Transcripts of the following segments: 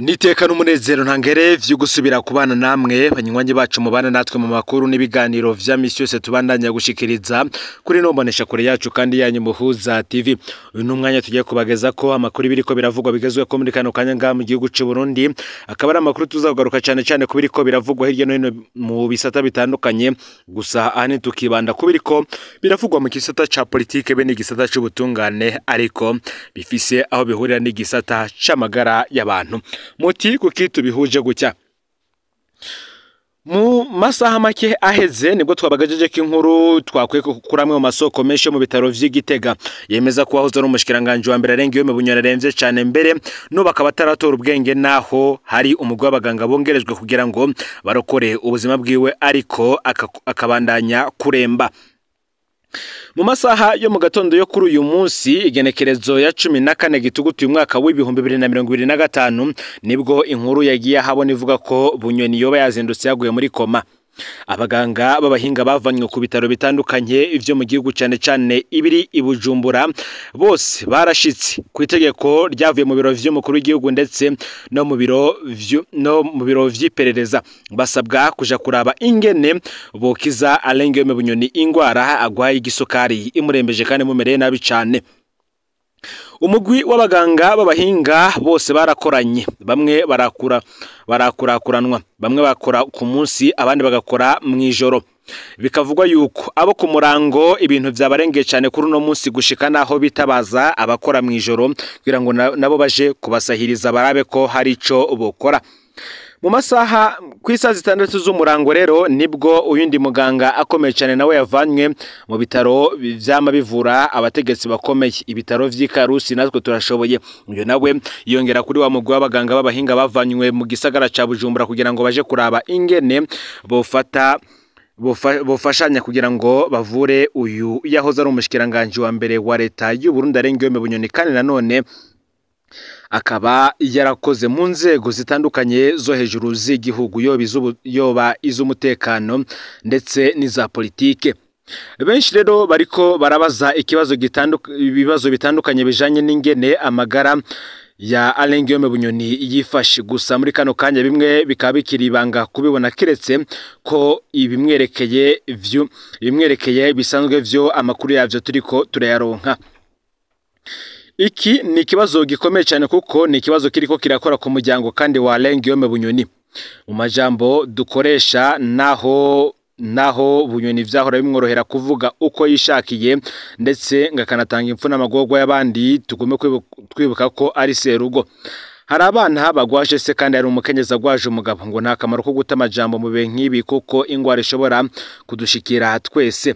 Niteka n'umunezero ntangere vyo gusubira kubana namwe banywanyi bacu mubana natwe mu makuru n'ibiganiro vya misi yose tubandanya gushikiriza kuri no mbonesha kure yacu kandi yanyu Muhuza TV. Uyu n'umwanya tugiye kubageza ko amakuru biriko biravugwa bigezwe ko muri kano kanya ngaha mu gihugu c'u Burundi, akaba ari amakuru tuzagaruka cyane cyane ku biriko biravugwa hirya no hino mu bisata bitandukanye, gusa ahanini tukibanda ku biriko biravugwa mu gisata ca politike be n'igisata c'ubutungane, ariko bifise aho bihurira n'igisata c'amagara y'abantu. Muti kuki tubihuje gutya? Mu masaha make aheze nibwo twabagajeje ko inkuru twakwiye kuri amwe mu masoko menshi yo mu bitaro vy'i Gitega yemeza ko wahoze ari umushikiranganji wa mbere Alain Guillaume Bunyoni aremvye cane, mbere n'ubu akaba ataratora ubwenge, naho hari umugwi w'abaganga bongerejwe kugira ngo barokore ubuzima bwiwe, ariko akabandanya kuremba. Mu masaha yo mu gatondo yo kuri uyu munsi, igenekerezo ya 14 Gitugutu uyu mwaka w'2025, nibwo inkuru yagiye ahabona ivuga ko Bunyoni yoba yazindutse yaguye muri koma. Abaganga b'abahinga bavanywe ku bitaro bitandukanye ivyo mu gihugu, cane cane ibiri i Bujumbura, bose barashitse ku itegeko ryavuye mu biro vy'umukuru w'igihugu ndetse no mu biro vy'iperereza, basabwa kuja kuraba ingene bokiza Alain Guillaume Bunyoni ingwara agwaye igisukari imurembeje kandi imumereye nabi cane. Umugwi w'abaganga b'abahinga bose barakoranye, bamwe barakura barakurakuranwa, bamwe bakora ku munsi, abandi bagakora mw'ijoro. Bikavugwa yuko abo ku murango ibintu vyabarengeye cane kuri uno munsi, gushika naho bitabaza abakora mw'ijoro kugira ngo nabo baje kubasahiriza barabe ko hari ico bokora. Mu masaha ku isaha 6 z'umurango rero nibwo uyundi muganga akomeye cyane nawe yavanywe mu bitaro vyama bivura abategetsi bakomeye, ibitaro vy'i Karusi natwe turashoboye. Uyo nawe yongera kuri wa mugwi w'abaganga b'abahinga bavanywe mu gisagara ca Bujumbura kugira ngo baje kuraba ingene bofata bofashanya kugira ngo bavure uyu yahoze ari umushikiranganji wa mbere wa leta y'u Burundi Alain Guillaume Bunyoni, kandi nanone akaba yarakoze mu nzego zitandukanye zo hejuru z'igihugu, yoba iz'umutekano ndetse n'iza politike. Benshi rero bariko barabaza ikibazo ibibazo bitandukanye bijanye n'ingene amagara ya Alain Guillaume Bunyoni yifashe. Gusa muri kano kanya bimwe bikaba bikiri ibanga kubibona, kiretse ko ibimwerekeye bisanzwe vyo amakuru yavyo turiko turayaronka. Iki ni ikibazo gikomeye cyane, kuko ni ikibazo kiriko kirakora ku muryango kandi wa Alain Guillaume Bunyoni. Mu majambo dukoresha, naho Bunyoni vyahora bimworohera kuvuga uko yishakiye ndetse ngakanatanga impfu n'amagorwa y'abandi, tugume twibuka ko ari serugo. Hari abana bagwaje se kandi hari umukenyezi agwaje umugabo. Ngo nta kamaro ko guta amajambo mu bihe nk'ibi, kuko ingwara ishobora kudushikira twese.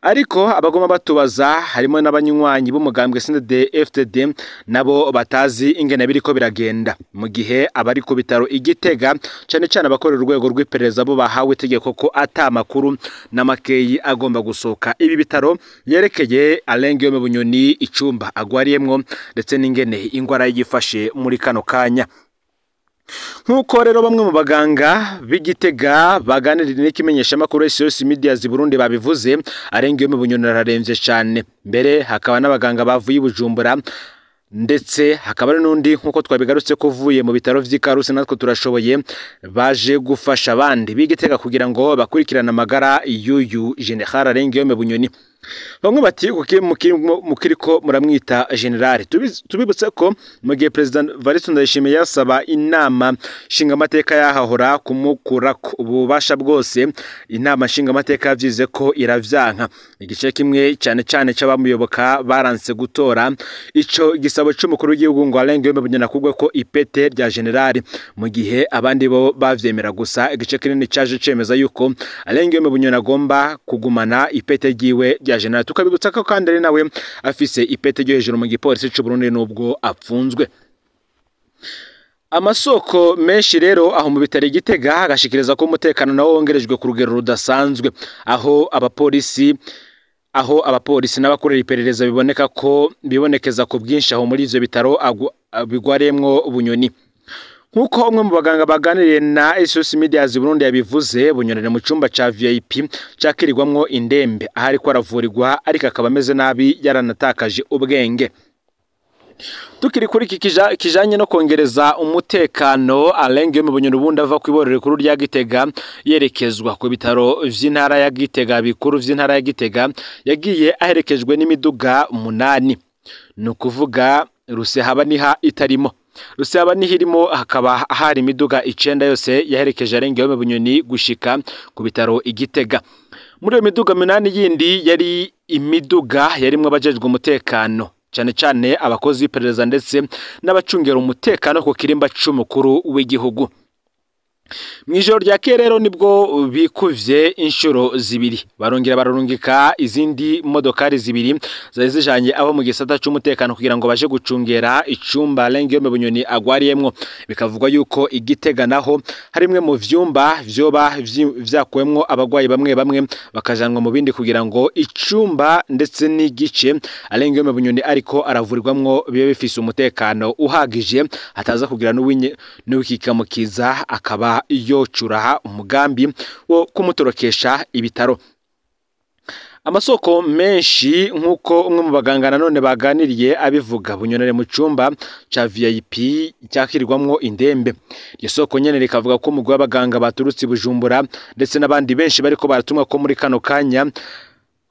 Ariko abagoma batubaza, harimo n'abanywanyi b'umugambwe CNDD FDD, nabo batazi ingene biriko biragenda, mu gihe abari ku bitaro i Gitega, cane cane abakorera urwego rw'iperereza, bo bahawe itegeko ko ata makuru n'amakeyi agomba gusohoka ibi bitaro yerekeye Alain Guillaume Bunyoni, icumba agwariyemwo ndetse n'ingene ingwara yifashe muri kano kanya. Nk'uko rero bamwe mu baganga b'i Gitega baganiriye n'ikimenyeshamakuru SOS Medias Burundi babivuze, Alain Guillaume Bunyoni araremvye cane. Mbere hakaba n'abaganga bavuye i Bujumbura, ndetse hakaba hari n'undi, nk'uko twabigarutse ko uvuye mu bitaro vy'i Karusi natwe turashoboye, baje gufasha abandi b'i Gitega kugira ngo bakurikirane amagara y'uyu General Alain Guillaume Bunyoni. Bamwe bati: "Kuki mukiriko muramwita general?" Tubibutse ko mu gihe President Evariste Ndayishimiye yasaba inama nshingamateka yahahora kumukura ububasha bwose, inama nshingamateka yavyize ko iravyanka. Igice kimwe cyane cyane c'abamuyoboka baranse gutora ico gisabo c'umukuru w'igihugu ngo Alain Guillaume Bunyoni akugwe ko ipete rya general, mu gihe abandi bo bavyemera. Gusa igice kinini caje cemeza yuko Alain Guillaume Bunyoni agomba kugumana ipete ryiwe rya general. Tukabibutsa ko kandi ari nawe afise ipete ryo hejuru mu gipolisi c'u Burundi nubwo apfunzwe. Amasoko menshi rero aho mu bitaro i Gitega agashikiriza ko umutekano nawo wongerejwe ku rugero rudasanzwe, aho abapolisi n'abakorera iperereza biboneka ko bibonekeza ku bwinshi aho muri ivyo bitaro bigwariyemwo Bunyoni. Nk'uko umwe mu baganga baganiriye na SOS Medias Burundi yabivuze, Bunyoni ari mu cumba ca VIP cakirirwamwo indembe aho ariko aravurirwa, ariko akaba ameze nabi, yaranatakaje ubwenge. Tukiri kuri iki kijanye no kongereza umutekano, Alain Guillaume Bunyoni ubundi ava ku iborero rikuru rya Gitega yerekezwa ku bitaro vy'intara ya Gitega bikuru vy'intara ya Gitega, yagiye aherekejwe n'imiduga 8, ni ukuvuga Rusehaba niha itarimo. Rusehaba niho irimo, hakaba hari imiduga 9 yose yaherekeje Alain Guillaume Bunyoni gushika ku bitaro i Gitega. Muri iyo miduga 8 yindi yari imiduga yarimwo abajejwe umutekano, cyane cyane abakozi b'iperereza ndetse n'abacungera umutekano ku kirimba c'umukuru w'igihugu. Mw'ijoro rya kera rero nibwo bikuvye inshuro 2, barongera bararungika izindi modokari 2 zari zijanye abo mu gisata c'umutekano kugira ngo baje gucungera icumba Alain Guillaume Bunyoni agwariyemwo. Bikavugwa yuko i Gitega naho harimwe mu vyumba vyoba vyakuwemwo abagwayi bamwe bamwe bakajanwa mu bindi kugira ngo icumba ndetse n'igice Alain Guillaume Bunyoni ariko aravurirwamwo bibe bifise umutekano uhagije, hataza kugira n'uwikikamukiza akaba yocuraha umugambi wo kumutorokesha ibitaro. Amasoko menshi nk'uko umwe mu baganga nanone baganiriye abivuga, Bunyoni ari mu cumba ca VIP cyakirirwamwo indembe. Iryo soko nyene rikavuga ko umugwi w'abaganga baturutse i Bujumbura ndetse n'abandi benshi bariko baratumwa ko muri kano kanya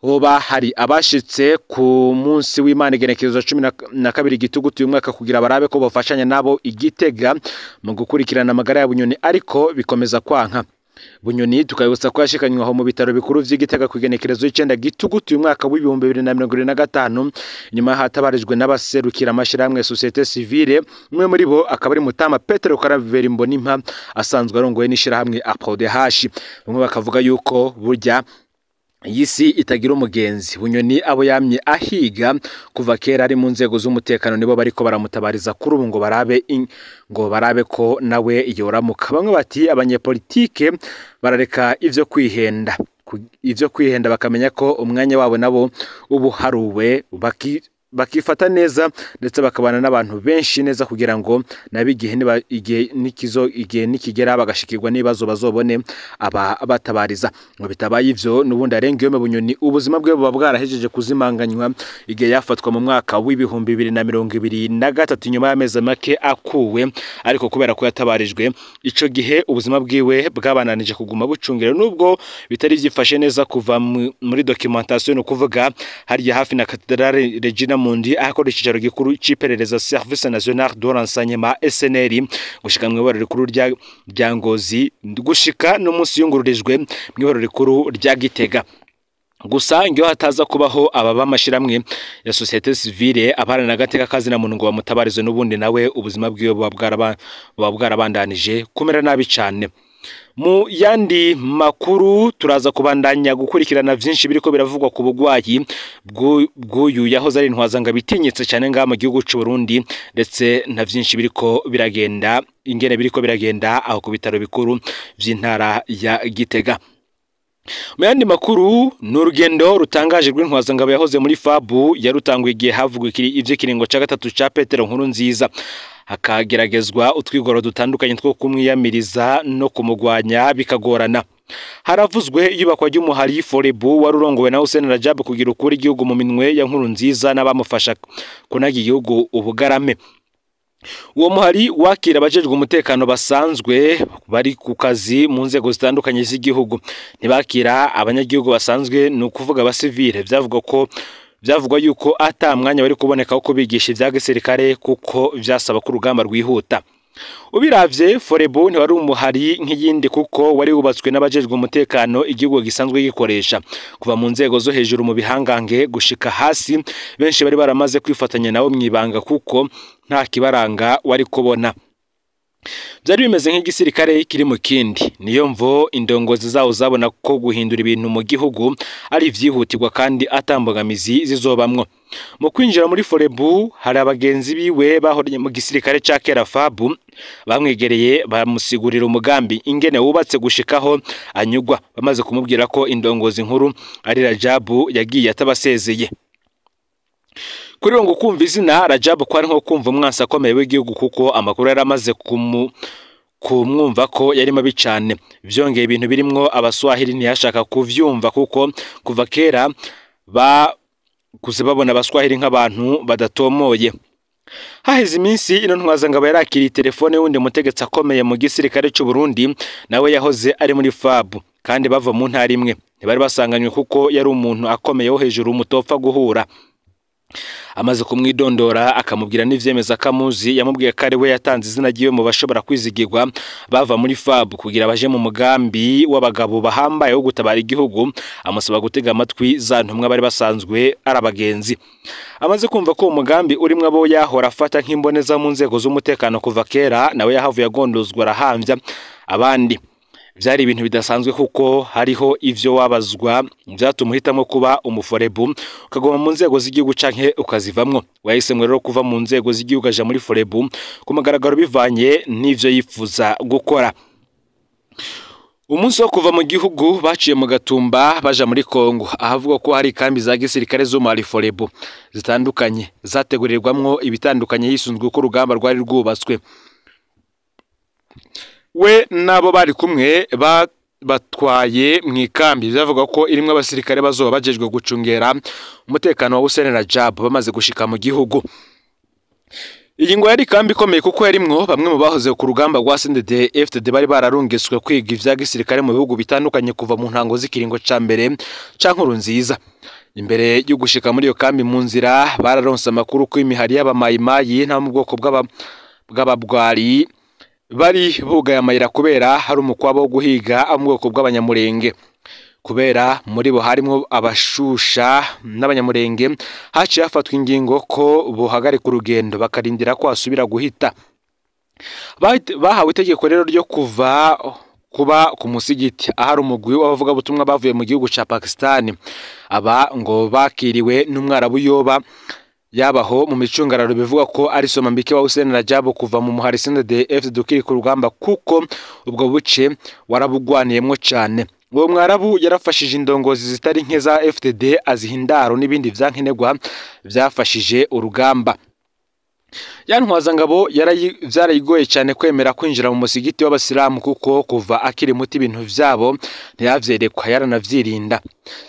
hoba hari abashitse ku munsi w'Imana igenekerezo 12 gitugutu uyu mwaka kugira barabe ko bafashanya nabo i Gitega mu gukurikirana amagara ya Bunyoni, ariko bikomeza kwanka. Bunyoni tukabibutsa ko yashikanywe aho mu bitaro bikuru vy'i Gitega ku igenekerezo 9 gitugutu uyu mwaka w'ibihumbi bibiri na mirongo ibiri na gatanu, nyuma hatabarijwe n'abaserukira amashirahamwe société civile, umwe muri bo akaba ari Mutama Petero Karaveri Mbonimpa asanzwe arongoye n'ishirahamwe APRODH. Bamwe bakavuga yuko burya iyi si itagira umugenzi. Bunyoni abo yamye ahiga kuva kera ari mu nzego z'umutekano nibo bariko baramutabariza kuri ubu ngo barabe ko nawe yoramuka. Bamwe bati abanyepolitike barareka ivyo kwihenda, ivyo kwihenda bakamenya ko umwanya wabo nabo ubu haruwe, bakifata neza ndetse bakabana n'abantu benshi neza kugira ngo nabi igihe niba igihe nikizo igihe nikigera bagashikirwa n'ibibazo bazobone aba batabariza. Ngo bitabaye ivyo n'ubundi Alain Guillaume Bunyoni ubuzima bwe buba bwarahejeje kuzimanganywa igihe yafatwa mu mwaka w'ibihumbi bibiri na mirongo ibiri na gatatu nyuma y'amezi make akuwe, ariko kubera ko yatabarijwe ico gihe ubuzima bwiwe bwabananije kuguma bucungera nubwo bitari vyifashe neza kuva muri documentation, no kuvuga hariya hafi na Cathedrale Regina Mundi ahakora icicaro gikuru c'iperereza Service National de Renseignement SNR, gushika mw'ibara rikuru rya Ngozi, gushika no munsi yungururijwe mw'ibara rikuru rya Gitega. Gusa ngiyo hataza kubaho aba bamashiramwe ya société civile abarana agateka kazi na muntu ngo bamutabarize, n'ubundi nawe ubuzima bwiwe buba bwarabandanije kumera nabi cane. Mu yandi makuru turaza kubandanya gukurikirana vyinshi biriko biravugwa ku bugwayi bw'uyu yahoze ari intwazanga bitinyitse cyane ngaha mu gihugu c'u Burundi, ndetse na vyinshi biriko biragenda ingene biriko biragenda aho ku bitaro bikuru vy'intara ya Gitega. Mu yandi makuru ni urugendo rutangaje rw'intwazangabo yahoze muri FABU yarutanguye igihe havugwa ivy'ikiringo ca gatatu ca Petero Nkurunziza, hakageragezwa utwigoro dutandukanye two kumwiyamiriza no kumugwanya bikagorana. Haravuzwe iyubakwa ry'umuhari Forebu wari urongowe na Hussein Rajab kugira ukuri igihugu mu minwe ya Nkurunziza n'abamufasha kunaga igihugu ubugarame. Uwo muhari wakira abajejwe umutekano basanzwe bari ku kazi mu nzego zitandukanye z'igihugu, ntibakira abanyagihugu basanzwe, ni ukuvuga abasivile. Byavugwa yuko ata mwanya wari kuboneka wo kubigisha ivya gisirikare kuko vyasaba ko urugamba rwihuta. Ubiravye Forebu ntiwari umuhari nk'iyindi kuko wari wubatswe n'abajejwe umutekano igihugu gisanzwe gikoresha, kuva mu nzego zo hejuru mu bihangange gushika hasi, benshi bari baramaze kwifatanya nabo mwibanga kuko nta kibaranga wari kubona. Byari bimeze nk'igisirikare kiri mu kindi. Niyo mvo indongozi zawo zabona ko guhindura ibintu mu gihugu ari vyihutirwa kandi atambogamizi zizobamwo. Mu kwinjira muri Forebu hari abagenzi biwe bahoranye mu gisirikare ca kera FABU bamwegereye bamusigurira umugambi ingene wubatse gushikaho anyugwa, bamaze kumubwira ko indongozi nkuru ari Rajabu yagiye atabasezeye. Kuri ngo kumva izina Rajabu kwari nko kumva umwansi akomeye w'igihugu kuko amakuru yaramaze kumwumva ko yari mabi cyane. Vyongeye ibintu birimwo abaswahili ntiyashaka kuvyumva kuko kuva kera bakuze babona abaswahili nk'abantu badatomoye. Haheze iminsi ino ntwazangabo yarakiriye telefone y'uwundi mutegetsi akomeye mu gisirikare c'u Burundi, nawe yahoze ari muri FAB kandi bava mu ntara imwe. Ntibari basanganywe kuko yari umuntu akomeye wo hejuru mutopfa guhura. Amaze kumwidondora akamubwira n'ivyemeza kamuzi, yamubwiye ko ari we yatanze izina ryiwe mu bashobora kwizigirwa bava muri FAB kugira baje mu mugambi w'abagabo bahambaye wo gutabara igihugu, amusaba gutega amatwi za ntumwa bari basanzwe ari abagenzi. Amaze kumva ko uwo mugambi urimwo abo yahora afata nk'imboneza mu nzego z'umutekano kuva kera, nawe yahavuye agondozwa arahamvya abandi. Vyari ibintu bidasanzwe kuko hariho ivyo wabazwa vyatuma uhitamo kuba umuforebu ukaguma mu nzego z'igihugu canke ukazivamwo. Wahisemwe rero kuva mu nzego z'igihugu aja muri forebu ku mugaragaro bivanye n'ivyo yifuza gukora. Umunsi wo kuva mu gihugu baciye mu Gatumba baja muri Kongo, ahavuga ko hari kambi za gisirikare zo muri forebu zitandukanye zategurirwamwo ibitandukanye hisunzwe uko urugamba rwari rwubatswe. We nabo bari kumwe batwaye mu ikambi byavuga ko irimwe abasirikare bazoba bajejwe gucungera umutekano wa Hussein Rajab bamaze gushika mu gihugu. Iyi ngo yari ikambi ikomeye kuko yarimwo bamwe mu bahoze ku rugamba rwa CNDD FDD bari bararungiswe kwiga ivya gisirikare mu bihugu bitandukanye kuva mu ntango z'ikiringo ca mbere ca Nkurunziza. Imbere yo gushika muri iyo kambi mu nzira bararonse amakuru ko imihari y'abamayimayi nta mu bwoko bw'ababwari bari bugaye amayira kubera hari umukwabo wo guhiga abo mu bwoko bw'abanyamurenge. Kubera muri bo harimwo abashusha n'abanyamurenge, haciye hafatwa ingingo ko bohagarika urugendo bakarindira ko hasubira guhita. Bahawe itegeko rero ryo kuva kuba ku musigiti ahari umugwi w'abavugabutumwa bavuye mu gihugu ca Pakistan. Aba ngo bakiriwe n'umwarabu yoba yabaho mu micungararo bivuga ko ari Somambike wa Hussein Rajab kuva mu muhari CNDD FDD ukiri ku rugamba, kuko ubwo buce warabugwaniyemwo cane. Uwo mwarabu yarafashije indongozi zitari nke za FDD aziha indaro n'ibindi vyankenerwa vyafashije urugamba. Ya ntwazangabo vyarayigoye cane kwemera kwinjira mu musigiti w'abasilamu kuko kuva akiri muto ibintu vyabo ntiyavyerekwa, yaranavyirinda.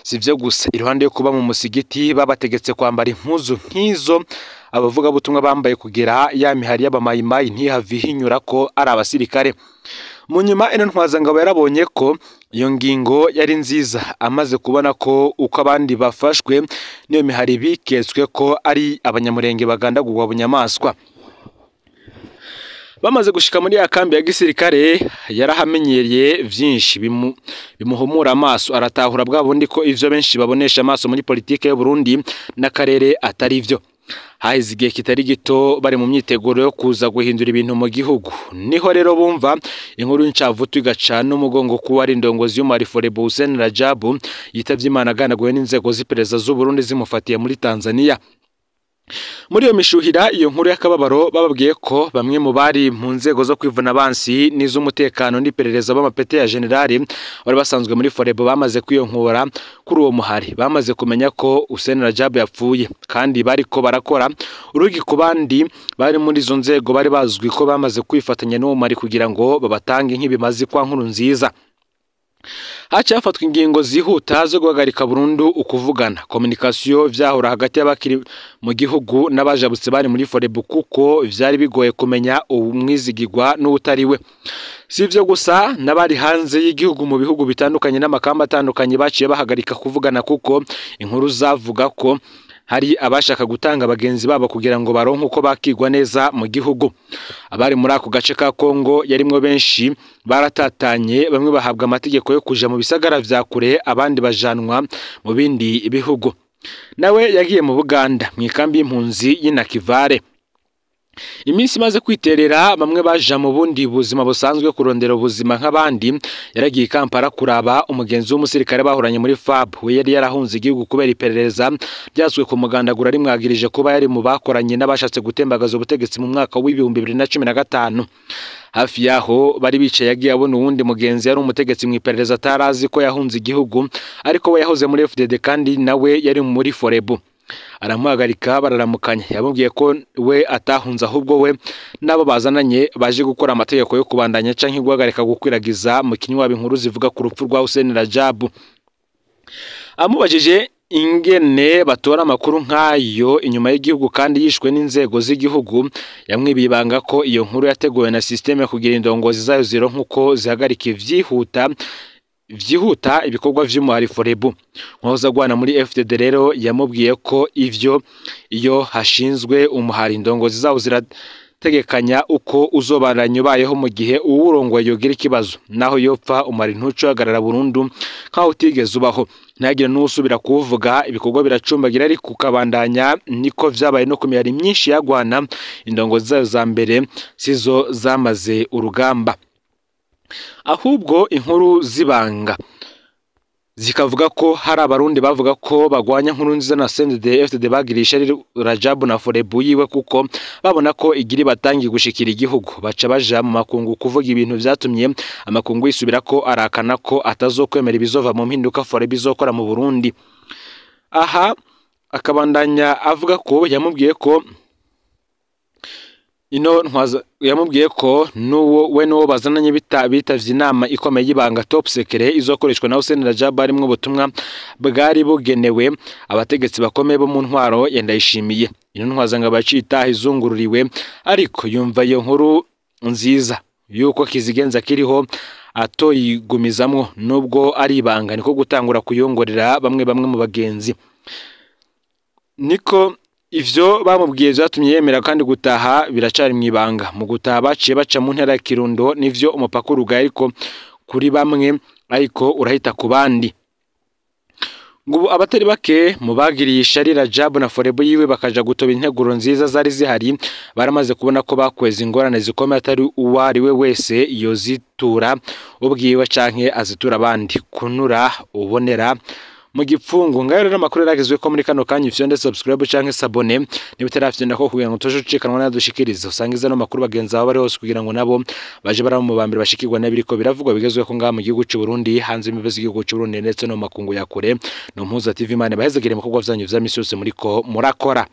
Sivyo gusa, iruhande yo kuba mu musigiti babategetse kwambara impuzu nk'izo abavugabutumwa bambaye kugira ya mihari y'abamayimayi ntihave ihinyura ko ari abasirikare. Mu nyuma ino ntwazangabo yarabonye ko iyo ngingo yari nziza, amaze kubona ko uko abandi bafashwe n'iyo mihari biketswe ko ari abanyamurenge bagandagurwa bunyamaswa. Bamaze gushika muri ya kambi ya gisirikare yarahamenyereye vyinshi bimuhumura amaso, aratahura bwa bundi ko ivyo benshi babonesha amaso muri politike y'u Burundi n'akarere atari vyo. Haheze igihe kitari gito bari mu myiteguro yo kuza guhindura ibintu mu gihugu. Niho rero bumva inkuru y'incavutu igaca n'umugongo kuba ari indongozi y'umwari Forebo Hussein Rajab yitavye Imana aganaguwe n'inzego z'iperereza z'u Burundi zimufatiye muri Tanzania. Muri iyo mishuhira iyo nkuru y'akababaro bababwiye ko bamwe mu bari mu nzego zo kwivuna abansi n'iz'umutekano n'iperereza b'amapete ya generali bari basanzwe muri Forebo bamaze kwiyonkora kuri uwo muhari, bamaze kumenya ko Hussein Rajab yapfuye, kandi bariko barakora urugi ku bandi bari muri izo nzego bari bazwi ko bamaze kwifatanya n'uwo muhari kugira ngo babatange nk'ibimazi kwa Nkurunziza. Haciye hafatwa ingingo zihuta zo guhagarika burundu ukuvugana communication vyahora hagati y'abakiri mu gihugu n'abajabutse bari muri Forebo, kuko vyari bigoye kumenya umwizigirwa n'utari we. Sivyo gusa, n'abari hanze y'igihugu mu bihugu bitandukanye n'amakamba atandukanye baciye bahagarika kuvugana, kuko inkuru zavuga ko hari abashaka gutanga bagenzi babo kugira ngo baronke uko bakigwa neza mu gihugu. Abari muri ako gace ka Kongo yarimwo benshi baratatanye, bamwe bahabwa amategeko yo kuja mu bisagara vya kure, abandi bajanwa mu bindi bihugu. Nawe yagiye mu Buganda mu ikambi y'impunzi y'Inakivare. Iminsi imaze kwiterera bamwe baja mu bundi buzima busanzwe kurondera ubuzima nk'abandi. Yaragiye Kampala kuraba umugenzi w'umusirikare bahoranye muri FAB, we yari yarahunze igihugu kubera iperereza ryaswe ku mugandagura rimwagirije kuba yari mu bakoranye n'abashatse gutembagaza ubutegetsi mu mwaka w'2015. Hafi yaho bari bicaye yagiye abona uwundi mugenzi yari umutegetsi mu iperereza atarazi ko yahunze igihugu, ariko we yahoze muri FDD kandi nawe yari muri Forebu. Aramuhagarika bararamukanya, yamubwiye ko we atahunze ahubwo we nabo bazananye baje gukora amategeko yo kubandanya canke guhagarika gukwiragiza mu kinywa inkuru zivuga ku rupfu rwa Hussein Rajab. Amubajije ingene batora amakuru nk'ayo inyuma y'igihugu kandi yishwe n'inzego z'igihugu. Yamwibiye ibanga ko iyo nkuru yateguwe na systeme kugira indongozi zayo zironka uko zihagarika vyihuta ibikorwa vy'umuhari Forebu. Nkoza gwana muri FDD rero yamubwiye ko ivyo iyo hashinzwe umuhari indongozi zawo zirategekanya uko uzobaranya ubayeho mu gihe uwurongoye yogira ikibazo, naho yopfa umuhari ntuco hagarara burundu nkaho utigeze ubaho, ntihagire n'usubira kuwuvuga. Ibikorwa biracumbagira ariko ukabandanya, niko vyabaye no ku mihari myinshi yagwana indongozi zayo za mbere sizo zamaze urugamba, ahubwo inkuru zibanga zikavuga ko hari abarundi bavuga ko bagwanya Nkurunziza na CNDD-FDD bagirisha Rajabu na Forebu yiwe kuko babona ko igira batangiye gushikira igihugu, baca baja mu makungu kuvuga ibintu vyatumye amakungu yisubira ko arakana ko atazokwemera ibizova mu mpinduka Forebu izokora mu Burundi. Aha akabandanya avuga ko yamubwiye ko ino ntwaza yamubwiye ko nuwo we nuwo bazananye bitavye inama ikomeye y'ibanga top secret izokoreshwa na Hussein Rajab, harimwo ubutumwa bwari bugenewe abategetsi bakomeye bo mu ntwaro ya Ndayishimiye. Ino ntwaza ngo abacita izungururiwe, ariko yumva iyo nkuru nziza yuko Kizigenza kiriho atoyigumizamwo nubwo ari ibanga, niko gutangura kuyongorera bamwe bamwe mu bagenzi. Niko ivyo bamubwiye vyatumye yemera kandi gutaha biracari mwibanga. Mu gutaha baciye baca mu ntara ya Kirundo, nivyo umupaka urugaye ariko kuri bamwe ariko urahita ku bandi. Ngubu abatari bake mu bagiriye ishari Rajabu na Forebu yiwe bakaja gutoba integuro nziza zari zihari, baramaze kubona ko bakweza ingorane zikomeye atari uwari we wese yozitura ubwiwe canke azitura abandi. Kunura ubonera mu gipfungu. Ngayo rero amakuru yaragezwe ko muri kano kanya, ifyonde subscribe canke s'abonner niba utarafyonda ko kugira ngo tuje ucikanwa nadushikiriza usangize no makuru bagenzi aho bari hose kugira ngo nabo baje bara mu bambere bashikirwa n'abiriko biravugwa bigezwe ko ngaha mu gihugu c'u Burundi, hanze imbibe z'igihugu c'u Burundi ndetse no makungu ya kure. No Mpuza TV, Imana bahezegere mu bikorwa vyanyu vya misi yose muriko murakora.